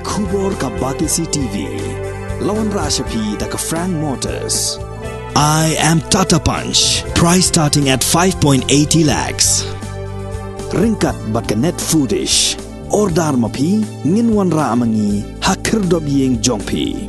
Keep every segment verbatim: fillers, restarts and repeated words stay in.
Khubor ka Batesi T V. La wanrah sha phi da ka Frank Motors. I am Tata Punch. Price starting at five point eighty lakhs. Ryngkat bad ka Net Foodish. Order ma phi, ngin wanrah ma ngi ha khyrdop ïing jong phi.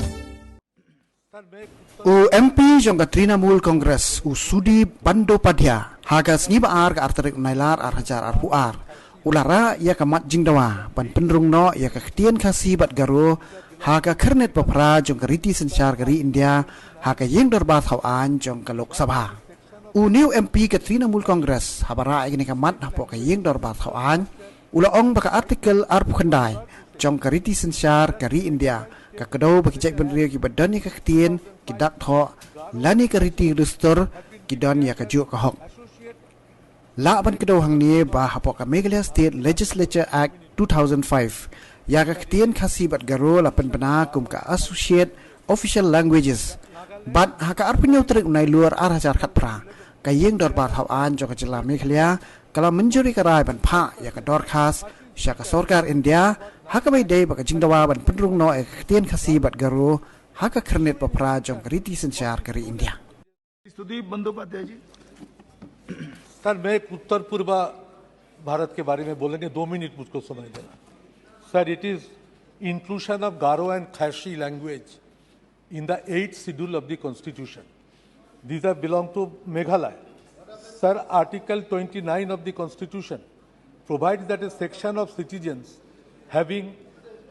U M P jong ka Trinamool Congress, u Sudip Bandopadhyay, ha ka sngi ba ar ka ar tarik u Nailar ar hajar arphew ar, u la rah ïa ka mat jingdawa ban pynrung noh ïa ka ktien Khasi bad Garo ha ka khyrnit ba phra jong ka riti synshar ka ri India, ha ka ïing dorbar thaw aiñ jong ka Lok Sabha. Une u M P ka Trinamool Congress, haba rah ïa kane ka mat hapoh ka ïing dorbar thaw aiñ, u la ong ba ka Article arphew khyndai jong ka riti synshar ka ri India ka kdew ba ki jaitbynriew kiba don ïa ka ktien, ki dak thoh lane ka riti dustur, ki don ïa kajuh ka hok. Lah ban kdew hangne ba hapoh ka Meghalaya State Legislature Act two thousand five, ïa ka ktien Khasi bad Garo la pynbna kum ka Associate Official Languages. Bad ha ka arphew hynñiew tarik u Nailur ar hajar khatphra, ka ïing dorbar thaw aiñ jong ka jylla Meghalaya ka la mynjur ïa ka rai ban phah ïa ka dorkhas sha ka sorkar India, ha kaba ïadei bad ka jingdawa ban pynrung noh ïa ka ktien Khasi bad Garo ha ka khyrnit ba phra jong ka riti synshar ka ri India. Sudip Bandyopadhyay ji. Sir, मैं एक उत्तर पूर्वा भारत के बारे में बोलेंगे, दो मिनट मुझको समय देना। Sir, it is inclusion of Garo and Khasi language in the eighth schedule of the constitution. These are belong to Meghalaya. Sir, Article twenty-nine of the constitution provides that a section of citizens having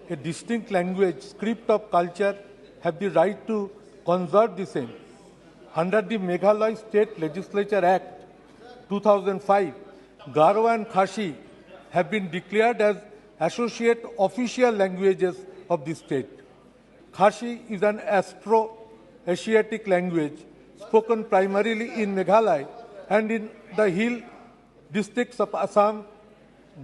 a distinct language, script of culture have the right to conserve the same. Under the Meghalaya State Legislature Act two thousand five, Garo and Khasi have been declared as associate official languages of the state. Khasi is an Austro-Asiatic language spoken primarily in Meghalaya and in the hill districts of Assam.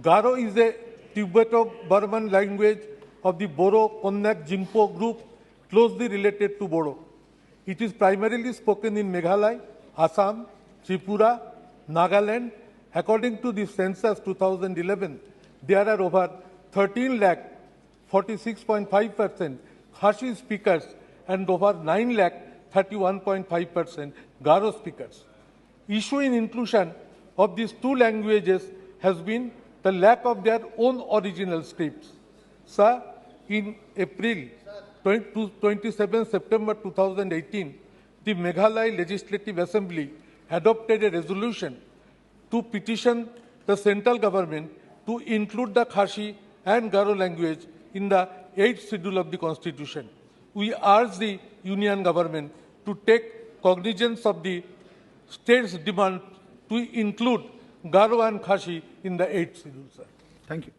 Garo is a Tibeto-Burman language of the Boro-Konyak-Jingpo group closely related to Bodo. It is primarily spoken in Meghalaya, Assam, Tripura, Nagaland. According to the census two thousand eleven, there are over thirteen lakh forty-six point five percent Khasi speakers and over nine lakh thirty-one point five percent Garo speakers. Issue in inclusion of these two languages has been the lack of their own original scripts. Sir, in April, twenty, twenty-seven September two thousand eighteen, the Meghalaya Legislative Assembly adopted a resolution to petition the central government to include the Khasi and Garo language in the eighth schedule of the constitution. We urge the union government to take cognizance of the state's demand to include Garo and Khasi in the eighth schedule, sir. Thank you.